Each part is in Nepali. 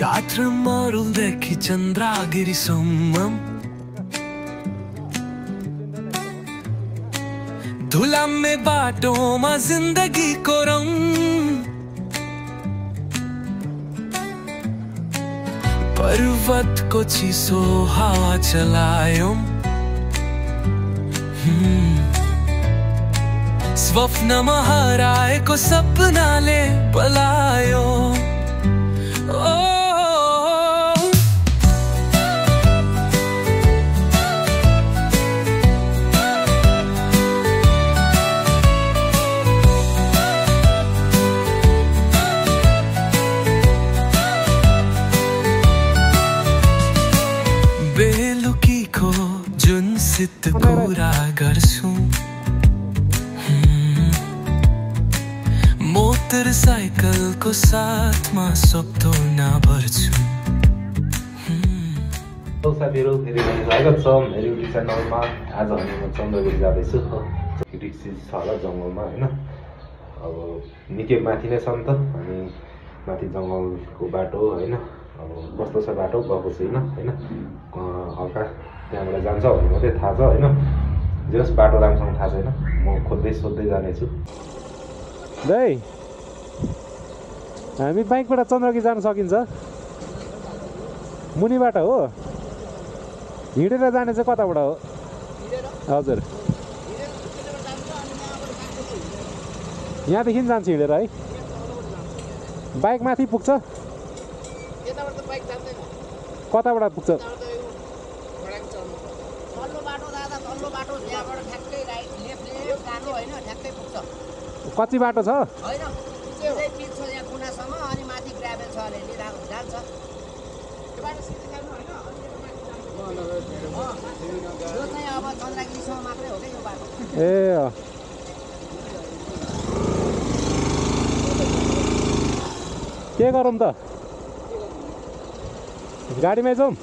काठमाडौँदेखि चन्द्रगिरीसम्म धुलामे बाटोमा जिन्दगीको रङ पर्वतको चिसो हावा चलायौं स्वप्नमा हराएको सपनाले पलायो बेलुकीको जुन सित कुरा गर्छु मोटरसाइकलको साथमा सक्दो नभर्छु साथीहरू फेरि पनि स्वागत छ मेरो युट्युब च्यानलमा। आज हामी म चन्द्रगिरी जाँदैछु। रिक्सी छ होला जङ्गलमा होइन। अब निकै माथि नै छ नि त, अनि माथि जङ्गलको बाटो होइन। अब कस्तो छ बाटो गएको छुइनँ होइन। हल्का त्यहाँबाट जान्छ भन्ने मात्रै थाहा छ होइन। जस बाटो राम्रोसँग थाहा छैन, म खोज्दै सोध्दै जानेछु। दाइ हामी बाइकबाट चन्द्रगिरी जान सकिन्छ? मुनिबाट हो? हिँडेर जाने चाहिँ कताबाट हो? हजुर, यहाँदेखि जान्छ हिँडेर है? बाइक माथि पुग्छ? कताबाट पुग्छ? कति बाटो छ? ए के गरौँ त? गाडीमै जाउँ?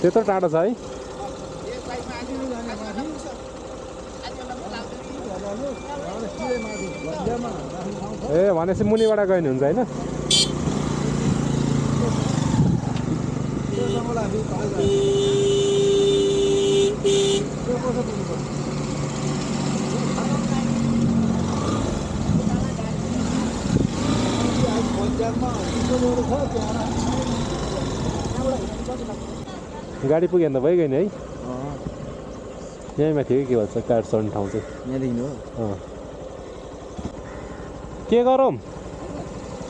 त्यत्रो टाढो छ है? ए भनेपछि मुनिबाट गयो भने हुन्छ होइन? गाडी पुग्यो भने त भइगयो नि है? यहीँ माथि के भन्छ कार चढ्ने ठाउँ चाहिँ यहाँदेखि हो। के गरौँ?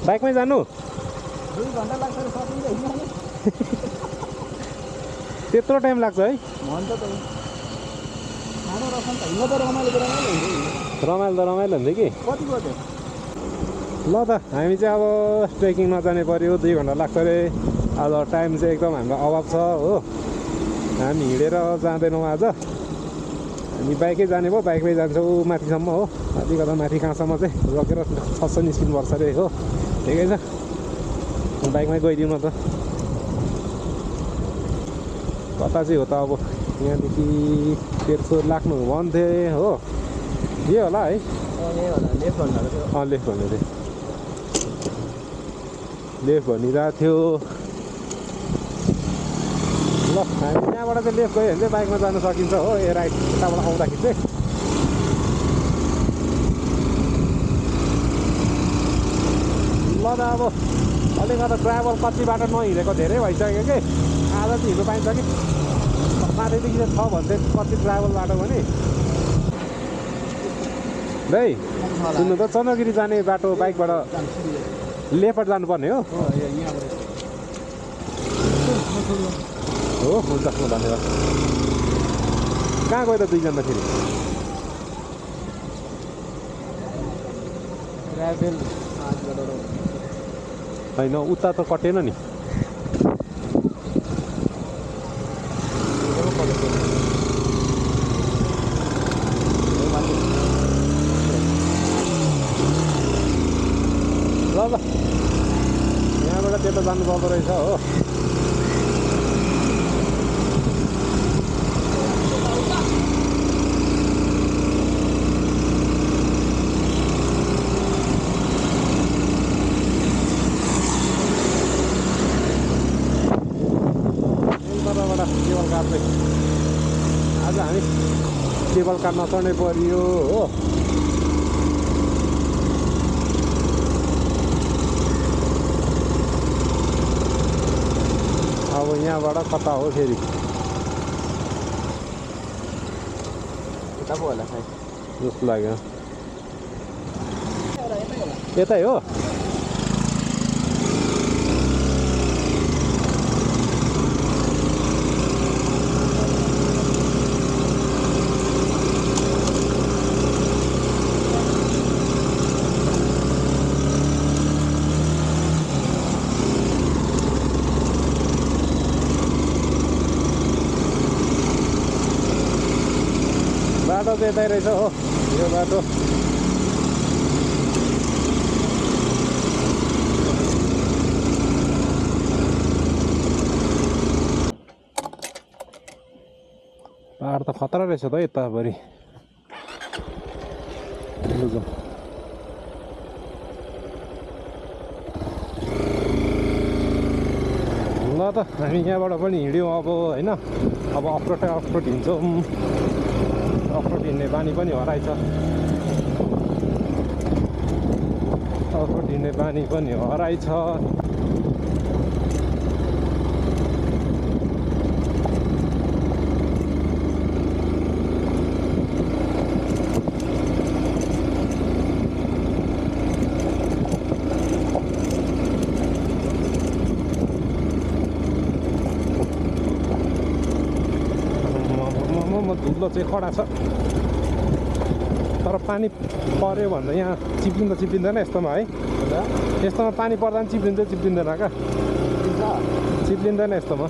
बाइकमै जानु? 2 घन्टा लाग्छ। त्यत्रो टाइम लाग्छ है? रमाइलो त रमाइलो हुन्थ्यो कि। ल त हामी चाहिँ अब ट्रेकिङ नजाने पर्यो। 2 घन्टा लाग्छ अरे। आज टाइम चाहिँ एकदम हाम्रो अभाव छ हो। हामी हिँडेर जाँदैनौँ आज। हामी बाइकै जाने भयो। बाइकमै जान्छौँ माथिसम्म हो। अलिकता माथि कहाँसम्म चाहिँ रोकेर 600 निस्किनुपर्छ अरे हो। ठिकै छ, बाइकमै गइदिउँ न त। कता चाहिँ हो त अब? यहाँदेखि 150 लाग्नु भन्थे हो। यो होला है? लेफ्ट भन्दै थियो। लेफ्ट भनिरहेको थियो। ल हामी त्यहाँबाट चाहिँ लेफ्ट गयो भने चाहिँ बाइकमा जान सकिन्छ हो। ए राइट यताबाट आउँदाखेरि चाहिँ ल त अब अलिकति ट्राभल कति बाटो नहिँडेको धेरै भइसक्यो कि। आज चाहिँ हिँड्नु पाइन्छ कि माथिदेखि चाहिँ छ भने चाहिँ कति ट्राभल बाटो भने। दाइ सुन्नु त, चन्द्रगिरी जाने बाटो बाइकबाट लेफ्टबाट जानुपर्ने हो? हो हुन्छ, धन्यवाद। कहाँ गयो त दुईजना फेरि? होइन उता त कटेन नि। ल यहाँबाट त्यता जानु पर्दो रहेछ हो। काट्दै आज हामी केबल कार नचढ्नै पर्यो हो। अब यहाँबाट कता हो फेरि जस्तो लाग्यो यतै हो। बाटो चाहिँ यतै रहेछ हो यो बाटो। पहाड त खतरा रहेछ त यताभरि। बुझौँ ल त हामी यहाँबाट पनि हिँड्यौँ अब होइन। अब अफरोड हिँड्छौँ। अफरोड हिँड्ने बानी पनि हराएछ। अफरोड हिँड्ने बानी पनि हराएछ। धुलो चाहिँ कडा छ तर पानी पर्यो भन्दा यहाँ चिप्लिँदैन यस्तोमा है। यस्तोमा पानी पर्दा पनि चिप्लिँदैन क्या। चिप्लिँदैन यस्तोमा।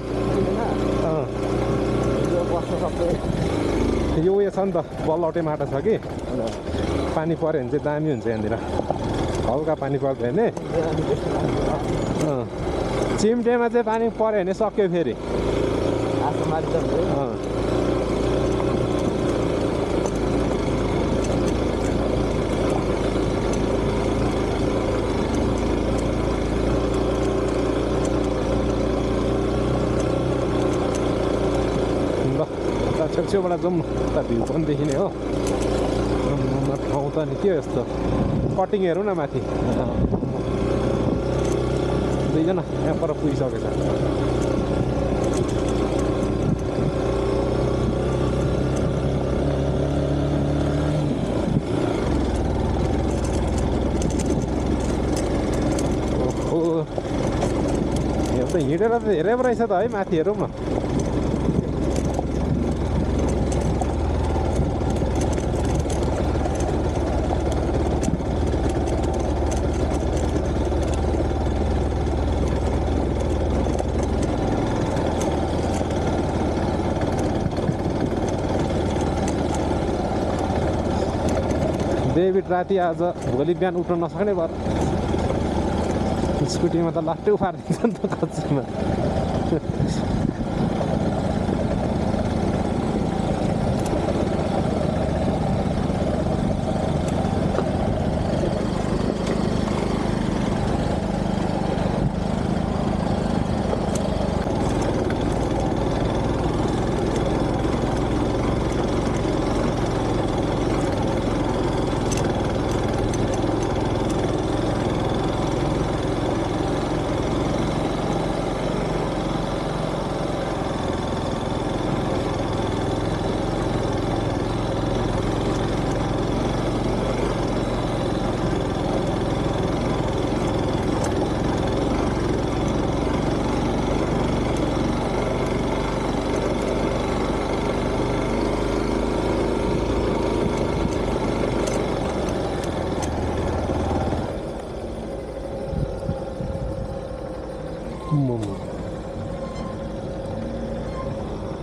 यो उयो छ नि त बलौटे माटो छ कि पानी पर्यो भने चाहिँ दामी हुन्छ यहाँनिर। हल्का पानी पर्यो भने चिम्टेमा चाहिँ पानी पर्यो भने सक्यो फेरि। छेउछेउबाट जाउँ त भ्यू पनि देखिने हो। ठाउँ त नि के यस्तो कटिङ हेरौँ न माथि। दुईजना यहाँ पर पुगिसकेछ। ओहो यो त हिँडेर त धेरै पो रहेछ त है। माथि हेरौँ न। डेभिड राति आज भोलि बिहान उठ्न नसक्ने भयो। स्कुटीमा त लाट्टै उफारिदिन्छ नि त कच्चीमा।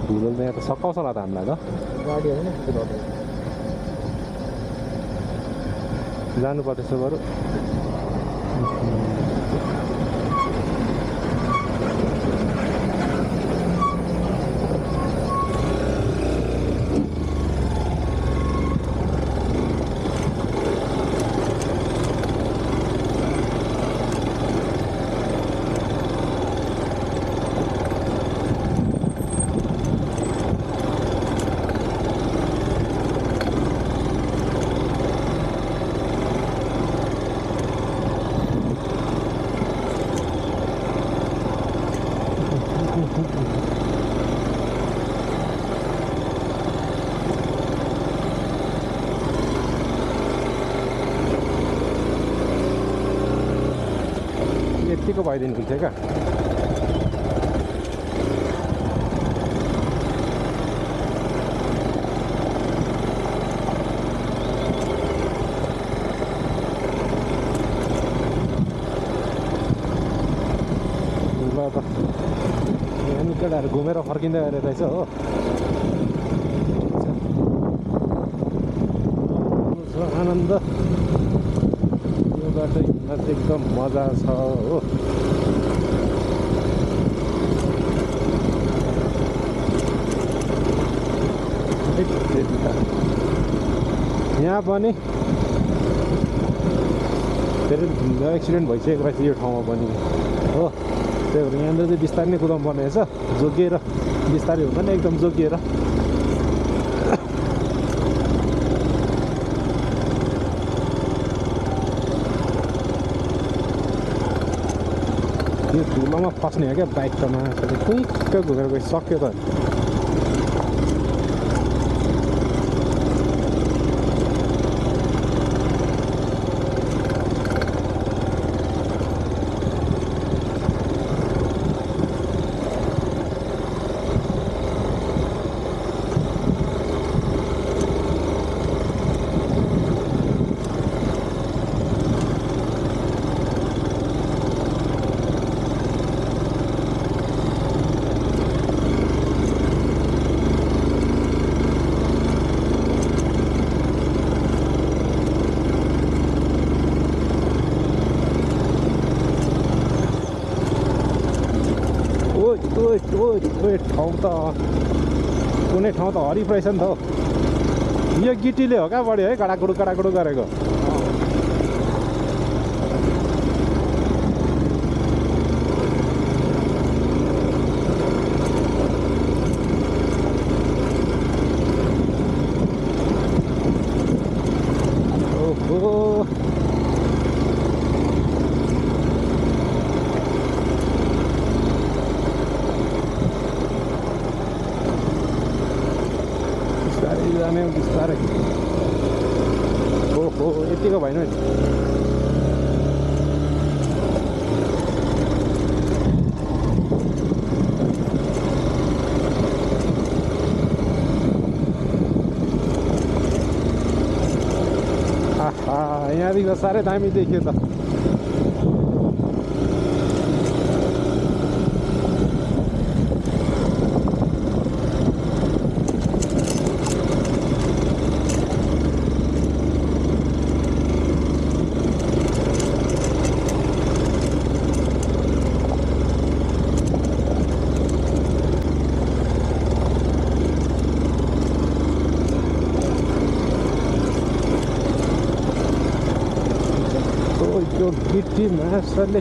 धुलो यहाँ त सकाउँछ होला त हामीलाई त गाडी होइन जानु पर्दैछ बरु यतिको भइदिनु हुन्थ्यो क्या केटाहरू घुमेर फर्किँदै गएर रहेछ हो आनन्द यो बाटो हिँड्न चाहिँ एकदम मजा छ हो यहाँ पनि फेरि एक्सिडेन्ट भइसकेको रहेछ यो ठाउँमा पनि हो त्यही भएर यहाँनिर चाहिँ बिस्तारै नै कुदाउनु पर्ने रहेछ जोगिएर बिस्तारै हुँदैन एकदम जोगिएर यो धुलोमा फस्ने हो क्या बाइक त मान्छेले कुइक्क घुमेर गइसक्यो त ठाउँ त कुनै ठाउँ त हरिफ रहेछ नि त हौ यो गिटीले हो क्या बढ्यो है कडाकुडु गरेको बिस्तारै ओहो यतिको भएन नि आहा यहाँदेखि साह्रै दामी देखियो त यो गिटी मासले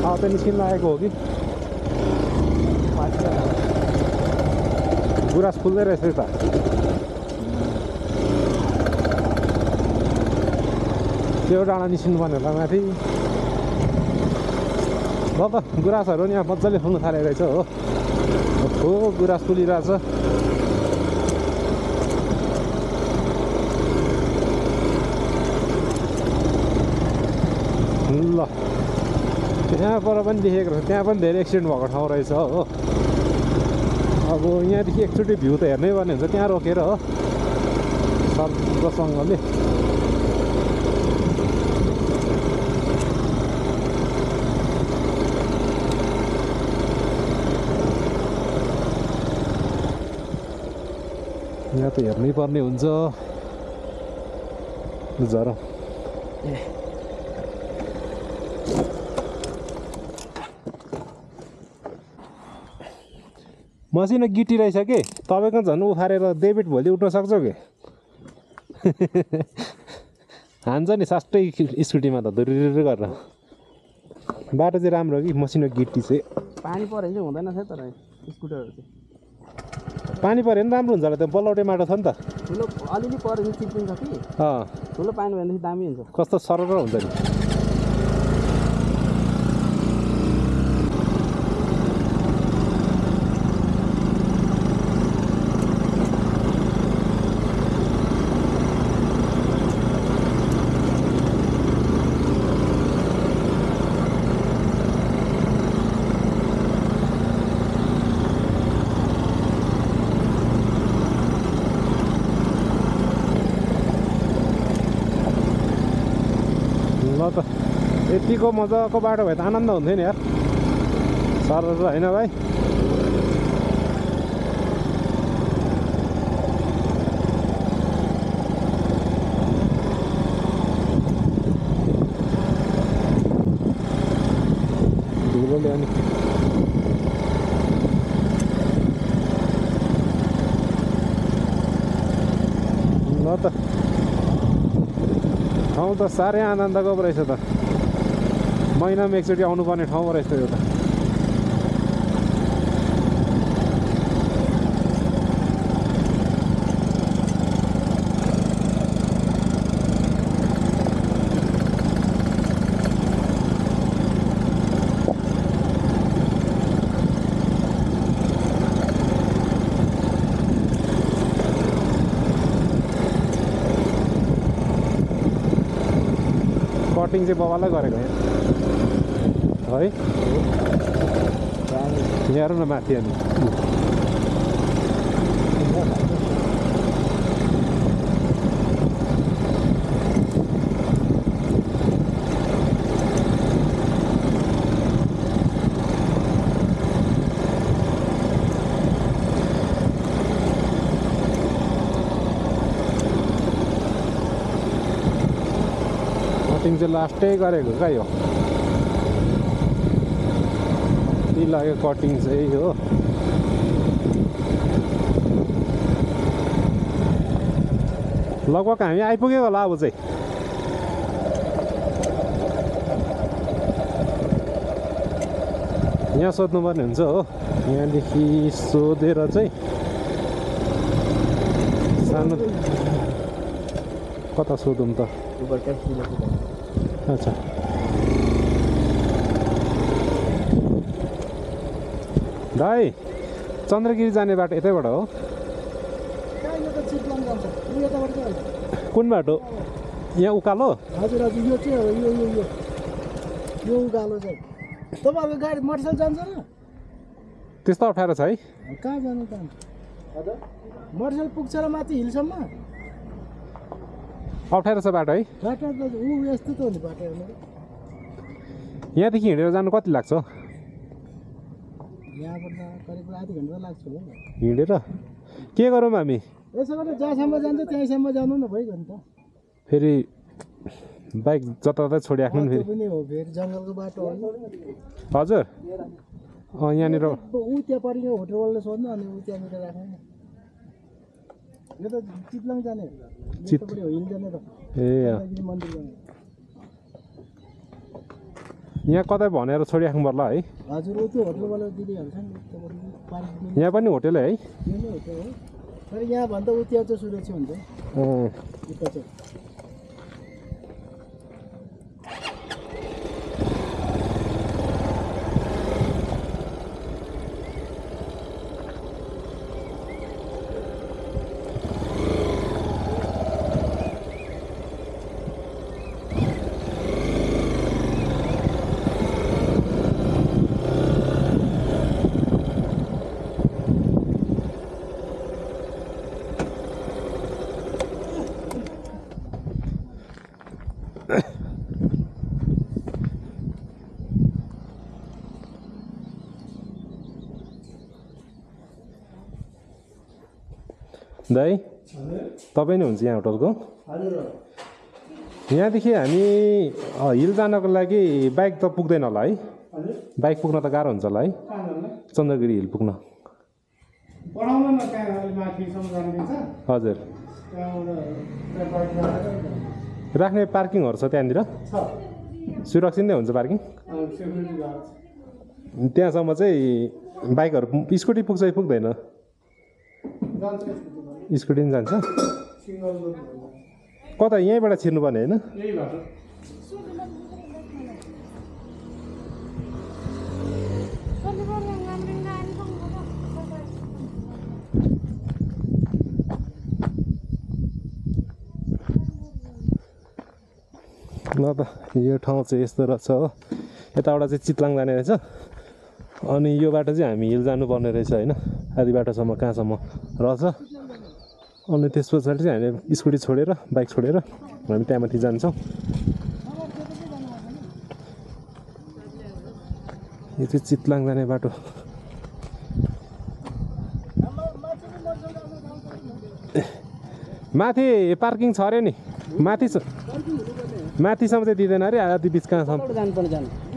हावा निस्किन लागेको हो कि गुराँस फुल्दै रहेछ त त्यो डाँडा निस्किनु पर्ने होला माथि ल त गुराँसहरू नि यहाँ मजाले फुल्नु थालेको रहेछ हो गुराँस फुलिरहेछ ल त्यहाँबाट पनि देखेको रहेछ त्यहाँ पनि धेरै एक्सिडेन्ट भएको ठाउँ रहेछ हो अब यहाँदेखि एकचोटि भ्यू त हेर्नै पर्ने हुन्छ त्यहाँ रोकेर हो सर्वसँगले यहाँ त हेर्नै पर्ने हुन्छ झरौँ मसिनो गिटी रहेछ कि तपाईँको झन् उखारेर डेबिट भोलि उठ्न सक्छौ कि हान्छ नि सस्तै स्कुटीमा त धुरुरु गरेर बाटो चाहिँ राम्रो हो कि मसिनो गिट्टी चाहिँ पानी पऱ्यो भने चाहिँ हुँदैन थियो तर स्कुटरहरू चाहिँ पानी पऱ्यो भने राम्रो हुन्छ होला त्यो बलौटे माटो छ नि त ठुलो अलिअलि पऱ्यो भने चिप्लिन्छ कि ठुलो पानी भयो भनेदेखि दामी हुन्छ कस्तो सरर हुन्छ नि ल त यतिको मजाको बाटो भए त आनन्द हुन्थ्यो नि यार सरर होइन भाइ धुलोले अनि ल त ठाउँ त साह्रै आनन्दको पो रहेछ त महिनामा एकचोटि आउनुपर्ने ठाउँ पो रहेछ यो त कटिङ चाहिँ बबालै गरेको यहाँ है यहाँ हेरौँ न माथि अनि कटिङ चाहिँ लास्टै गरेको क्या यो के लाग्यो कटिङ चाहिँ हो लगभग हामी आइपुग्यो होला अब चाहिँ यहाँ सोध्नुपर्ने हुन्छ हो यहाँदेखि सोधेर चाहिँ सानो कता सोधौँ त अच्छा दाइ चन्द्रगिरी जाने बाटो यतैबाट हो कुन बाटो यहाँ उकालो हजुर हजुर यो चाहिँ यो उकालो चाहिँ तपाईँहरूको गाडी मोटरसाइकल जान्छ र त्यस्तो अप्ठ्यारो छ है कहाँ जानु त मोटरसाइकल पुग्छ र माथि हिलसम्म अप्ठ्यारो छ बाटो है बाटो त ऊ यस्तो त हो नि बाटो यहाँदेखि हिँडेर जानु कति लाग्छ यहाँबाट करिब आधी घन्टा लाग्छ होला हिँडेर के गरौँ हामी यसो गरेर जहाँसम्म जान्छ त्यहीँसम्म जानु न भइगयो नि त फेरि बाइक जताततै छोडिराख्नु नि फेरि पनि हो फेरि जङ्गलको बाटो हो हजुर यहाँनिर ऊ त्यहाँ परि होटलवालाले सोध्नु अनि ऊ त्यहाँनिर राख्नु नि यो त चितलाङ जाने चितपट्टि हिल जाने त ए मन्दिर जाने यहाँ कतै भनेर छोडिराख्नु पर्ला है हजुर ऊ त्यो होटलवाला दिदीहरू छ नि यहाँ पनि होटेल है यो नै होटल हो तर यहाँ भन्दा ऊ त्यहाँ चाहिँ सुरक्षा हुन्छ उता चाहिँ दाइ तपाईँ नै हुन्छ यहाँ होटलको यहाँदेखि हामी हिल जानको लागि बाइक त पुग्दैन होला है बाइक पुग्न त गाह्रो हुन्छ होला है चन्द्रगिरी हिल पुग्न हजुर राख्ने पार्किङहरू छ त्यहाँनिर सुरक्षित नै हुन्छ पार्किङ त्यहाँसम्म चाहिँ बाइकहरू स्कुटी पुग्छ कि पुग्दैन स्कुटी पनि जान्छ कता यहीँबाट छिर्नुपर्ने होइन ल त यो ठाउँ चाहिँ यस्तो रहेछ हो यताबाट चाहिँ चितलाङ जाने रहेछ अनि यो बाटो चाहिँ हामी हिल जानुपर्ने रहेछ होइन आधी बाटोसम्म कहाँसम्म रहेछ अनि त्यस पछाडि चाहिँ हामीले स्कुटी छोडेर बाइक छोडेर हामी त्यहाँमाथि जान्छौँ यो चाहिँ चितलाङ जाने बाटो माथि पार्किङ छ अरे नि माथिसम्म चाहिँ दिँदैन अरे आधी बिच कहाँसम्म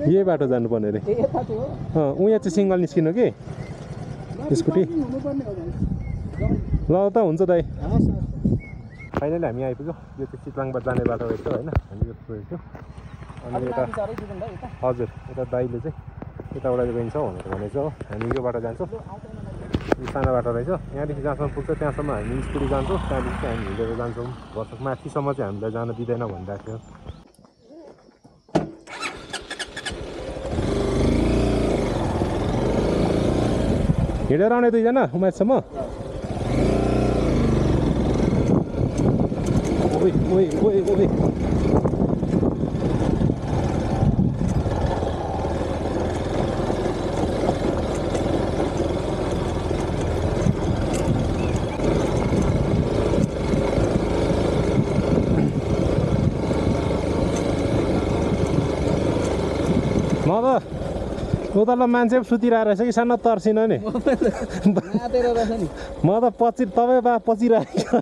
यही बाटो जानुपर्ने अरे उहाँ चाहिँ सिङ्गल निस्किनु कि स्कुटी ल त हुन्छ दाइ फाइनली हामी आइपुग्यो यो चाहिँ चितलाङबाट जाने बाटो रहेछ होइन हामी यो पुगेको अनि यता हजुर यता दाइले चाहिँ यताबाट गइन्छ भनेर भनेको हो हामी यो बाटो जान्छौँ यो सानो बाटो रहेछ यहाँदेखि जहाँसम्म पुग्छ त्यहाँसम्म हामी स्कुटी जान्छौँ त्यहाँदेखि चाहिँ हामी हिँडेर जान्छौँ घरसम्म माथिसम्म चाहिँ हामीलाई जान दिँदैन भनिरहेको थियो हिँडेर आउने दुईजना उमेरसम्म म त उता मान्छे सुतिरहेको रहेछ कि सानो तर्सिन नि म त तपाईँ बा पचिरहेको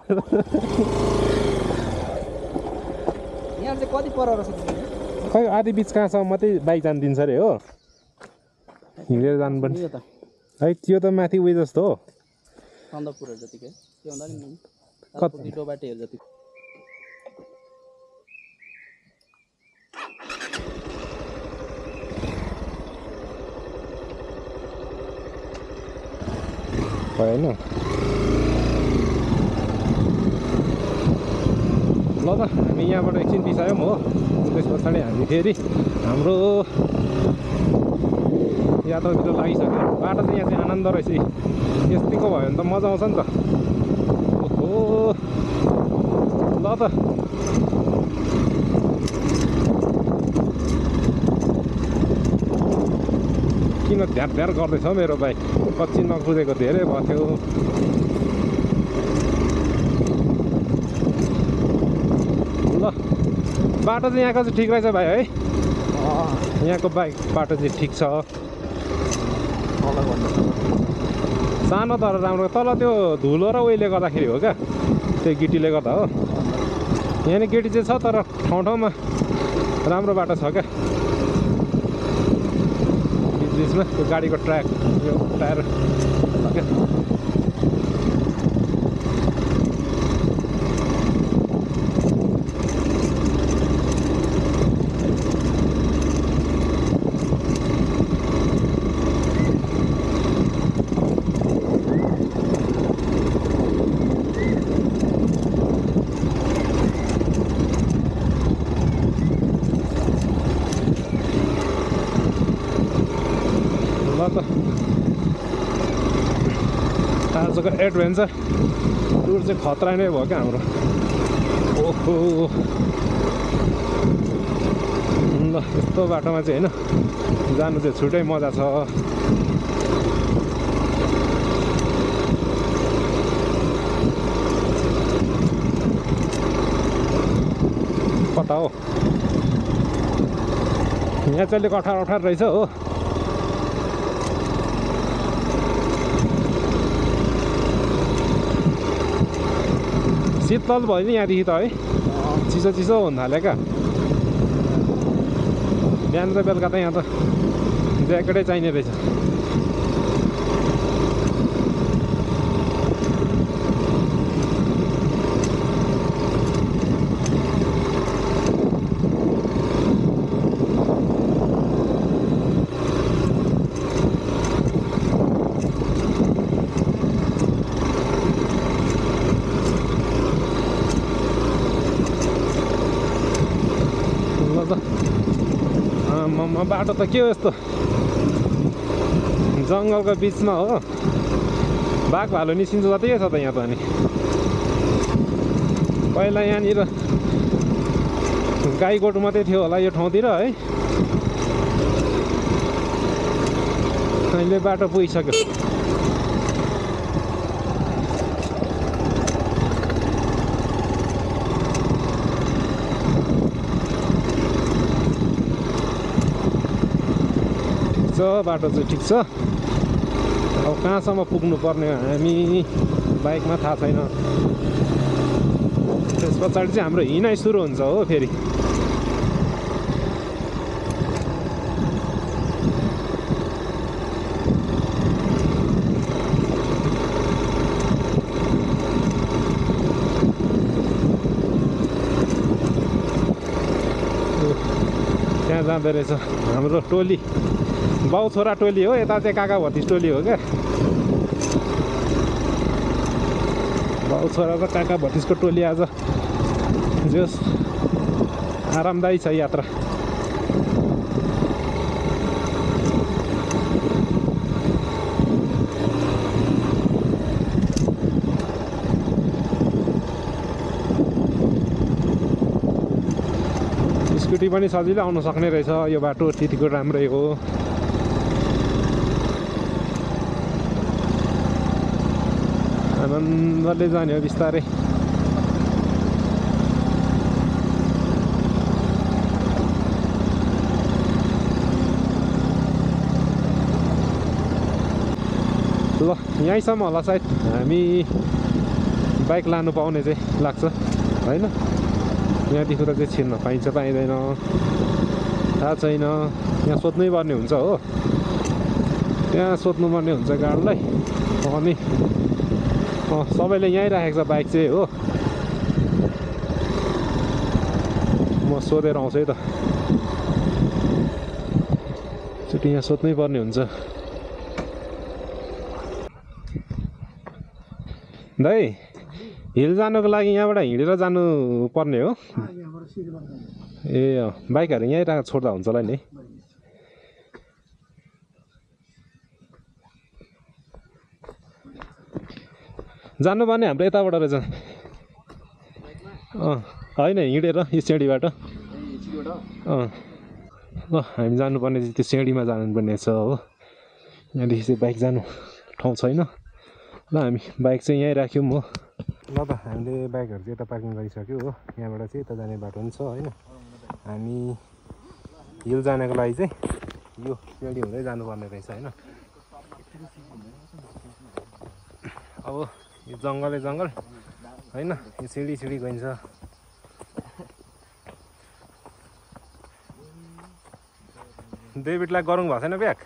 खै आधी बिच कहाँसम्म मात्रै बाइक जान दिन्छ अरे हो हिँडेर जानुपर्ने है त्यो त माथि उयो जस्तो हो होइन ल त हामी यहाँबाट एकछिन बिसायौँ हो त्यस पछाडि हामी फेरि हाम्रो यात्रातिर लागिसक्यो बाटो चाहिँ यहाँ चाहिँ आनन्द रहेछ यतिको भयो भने त मजा आउँछ नि त ओहो ल त किन ध्यार गर्दैछ मेरो बाइक कच्ची नकुदेको धेरै भएको थियो ल बाटो चाहिँ यहाँको चाहिँ ठिक रहेछ भाइ है यहाँको बाइक बाटो चाहिँ ठिक छ सानो तर राम्रो तल त्यो धुलो र उयोले गर्दाखेरि हो क्या त्यो गिटीले गर्दा हो यहाँ नि गिटी चाहिँ छ तर ठाउँ ठाउँमा राम्रो बाटो छ क्या बिचमा त्यो गाडीको ट्र्याक यो टायर क्या आजको एडभेन्चर टुर चाहिँ खतरा नै भयो क्या हाम्रो ओहो ल यस्तो बाटोमा चाहिँ होइन जानु चाहिँ छुट्टै मजा छ कता हो यहाँ चाहिँ अलिक अठार रहेछ हो शीतल भयो नि यहाँदेखि त है चिसो हुन थाल्यो क्या बिहान र बेलुका त यहाँ त ज्याकेटै चाहिने रहेछ बाटो त के हो यस्तो जङ्गलको बिचमा हो बाघ भालु निस्किन्छ जतिकै छ त यहाँ त अनि पहिला यहाँनिर गाई गोठु मात्रै थियो होला यो ठाउँतिर है अहिले बाटो पुगिसक्यो बाटो चाहिँ ठिक छ अब कहाँसम्म पुग्नु पर्ने हामी बाइकमा थाहा छैन त्यस पछाडि चाहिँ हाम्रो हिँडाइ सुरु हुन्छ हो फेरि त्यहाँ जाँदो रहेछ हाम्रो टोली बाउ छोरा टोली हो यता चाहिँ काका भतिज टोली हो क्या बाउ छोरा र काका भतिजको टोली आज जस आरामदायी छ यात्रा स्कुटी पनि सजिलै आउन सक्ने रहेछ यो बाटो त्यतिको राम्रै हो आनन्दले जाने हो बिस्तारै ल यहीँसम्म होला सायद हामी बाइक लानु पाउने चाहिँ लाग्छ होइन यहाँदेखि चाहिँ छिर्न पाइन्छ पाइँदैन थाहा छैन यहाँ सोध्नै पर्ने हुन्छ हो त्यहाँ सोध्नुपर्ने हुन्छ गाडीलाई अनि सबैले यहीँ राखेको छ बाइक चाहिँ हो म सोधेर आउँछु है त एकचोटि यहाँ सोध्नै पर्ने हुन्छ दाइ हिल जानुको लागि यहाँबाट हिँडेर जानु पर्ने हो ए बाइकहरू यहीँ राखेर छोड्दा हुन्छ होला नि जानुपर्ने हाम्रो यताबाट रहेछ होइन हिँडेर यो सिँढीबाट हामी जानुपर्ने चाहिँ त्यो सिँढीमा जानुपर्ने छ हो यहाँदेखि चाहिँ बाइक जानु ठाउँ छैन ल हामी बाइक चाहिँ यहीँ राख्यौँ हो ल त हामीले बाइकहरू चाहिँ यता पार्किङ गरिसक्यो हो यहाँबाट चाहिँ यता जाने बाटो पनि छ होइन हामी हिल जानको लागि चाहिँ यो सिँढी हुँदै जानुपर्ने रहेछ होइन अब यो जङ्गलै जङ्गल होइन यो सिँढी सिँढी गइन्छ डेभिडलाई गरौँ भएको छैन ब्याग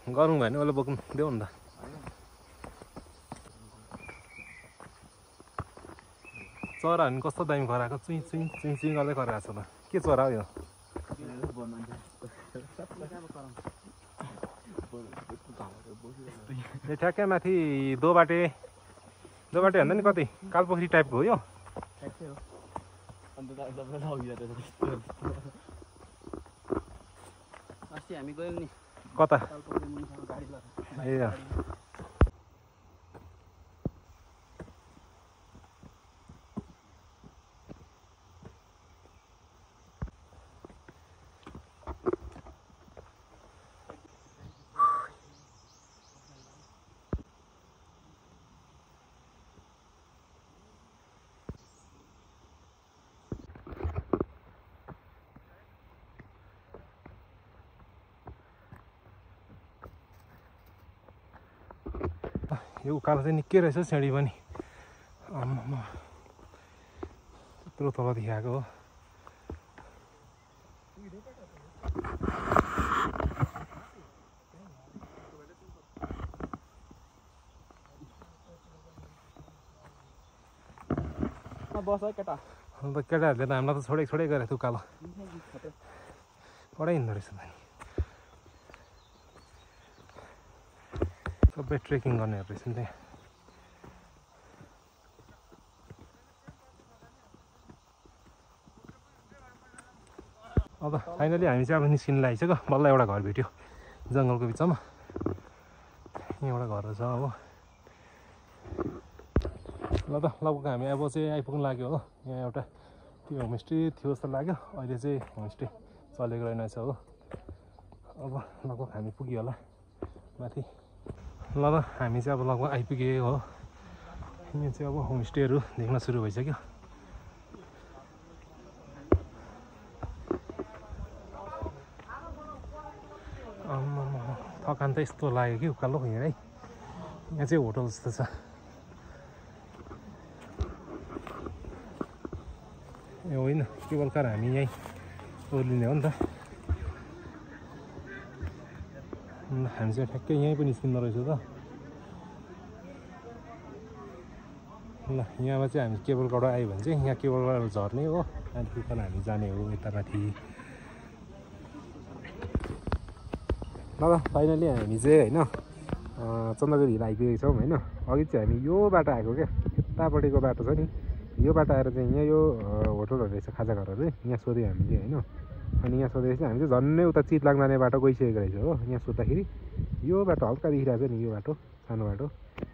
गरौँ भयो भने उसले बोक्नु देऊ नि त चरा नि कस्तो दामी कराएको चुइँ चुइँ चुइँ चुइँ गर्दै कराएको छ त के चरा हो यो यो ठ्याक्कै माथि दोबाटे भन्दा नि कति कालपोखरी टाइपको हो यो हामी गयौँ नि कता ए यो उकालो चाहिँ निकै रहेछ सिँढी पनि आम्मामा त्यत्रो तल देखाएको हो बस है केटा अन्त केटाहरूले त हामीलाई त छोडेको गरेको थियो उकालो कडै हिँड्दो रहेछ त सबै ट्रेकिङ गर्नेहरू रहेछ नि त्यहाँ अब फाइनली हामी चाहिँ अब निस्किनु लागिसक्यो बल्ल एउटा घर भेट्यो जङ्गलको बिचमा यहाँ एउटा घर रहेछ अब ल त लगभग हामी अब चाहिँ आइपुग्नु लाग्यो हो यहाँ एउटा त्यो होमस्टे थियो जस्तो लाग्यो अहिले चाहिँ होमस्टे चलेको रहेनछ हो अब लगभग हामी पुग्यो होला माथि ल त हामी चाहिँ अब लगभग आइपुग्यो हो यहाँ चाहिँ अब होमस्टेहरू देख्न सुरु भइसक्यो थकान त यस्तो लाग्यो कि उकालो हिँडै यहाँ चाहिँ होटल जस्तो छ ए होइन केवल कार हामी यहीँ ओर्लिने हो नि त हामी चाहिँ ठ्याक्कै यहीँ पनि निस्किँदो रहेछ त ल यहाँमा चाहिँ हामी केबलबाट आयो भने चाहिँ यहाँ केबलबाट झर्ने हो त्यहाँदेखि तल हामी जाने हो यता माथि ल फाइनली हामी चाहिँ होइन चन्द्रगिरी हिल आइपुगेको छौँ होइन अघि चाहिँ हामी यो बाटो आएको क्या यतापट्टिको बाटो छ नि यो बाटो आएर चाहिँ यहाँ यो होटलहरू रहेछ खाजा घरहरू यहाँ सोध्यो हामीले होइन अनि यहाँ सोधेपछि हामी चाहिँ झन्नै उता चितलाङ जाने बाटो गइसकेको रहेछ हो यहाँ सोद्धाखेरि यो बाटो हल्का देखिरहेको छ नि यो बाटो सानो बाटो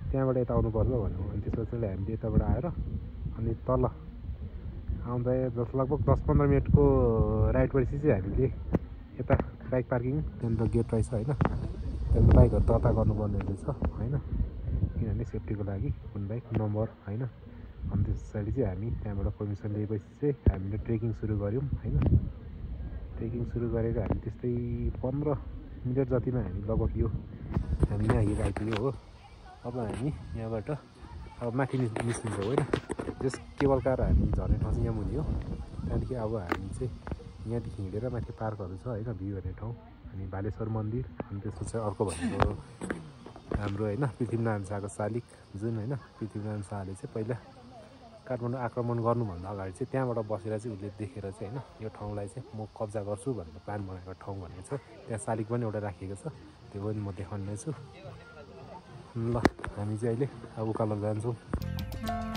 त्यहाँबाट यता आउनुपर्छ भन्नु अनि त्यसपछि हामीले यताबाट आएर अनि तल आउँदा लगभग 10-15 मिनटको राइडपछि चाहिँ हामीले यता बाइक पार्किङ त्यहाँनिर गेट रहेछ होइन त्यहाँदेखि बाइकहरू दर्ता गर्नुपर्ने रहेछ होइन किनभने सेफ्टीको लागि कुन बाइक नम्बर होइन अनि त्यस पछाडि चाहिँ हामी त्यहाँबाट पर्मिसन लिएपछि चाहिँ हामीले ट्रेकिङ सुरु गऱ्यौँ होइन ट्रेकिङ सुरु गरेको हामी त्यस्तै 15 मिनट जतिमा हामी लगभग यो हामी यहाँ हिल आइपुग्यो हो अब हामी यहाँबाट अब माथि निस्किन्छौँ होइन जस केबल कार हामी झर्ने ठाउँ चाहिँ यहाँ मुनि हो त्यहाँदेखि अब हामी चाहिँ यहाँदेखि हिँडेर माथि पार्कहरू छ होइन भ्यू हेर्ने ठाउँ अनि भालेश्वर मन्दिर अनि त्यसपछि अर्को भनेको हाम्रो होइन पृथ्वीनारायण शाहको शालिग जुन होइन पृथ्वीनारायण शाहले चाहिँ पहिला काठमाडौँ आक्रमण गर्नुभन्दा अगाडि चाहिँ त्यहाँबाट बसेर चाहिँ उसले देखेर चाहिँ होइन यो ठाउँलाई चाहिँ म कब्जा गर्छु भनेर प्लान बनाएको ठाउँ भनेको छ त्यहाँ शालिग पनि एउटा राखिएको छ त्यो पनि म देखाउनेछु ल हामी चाहिँ अहिले अब उकालो जान्छौँ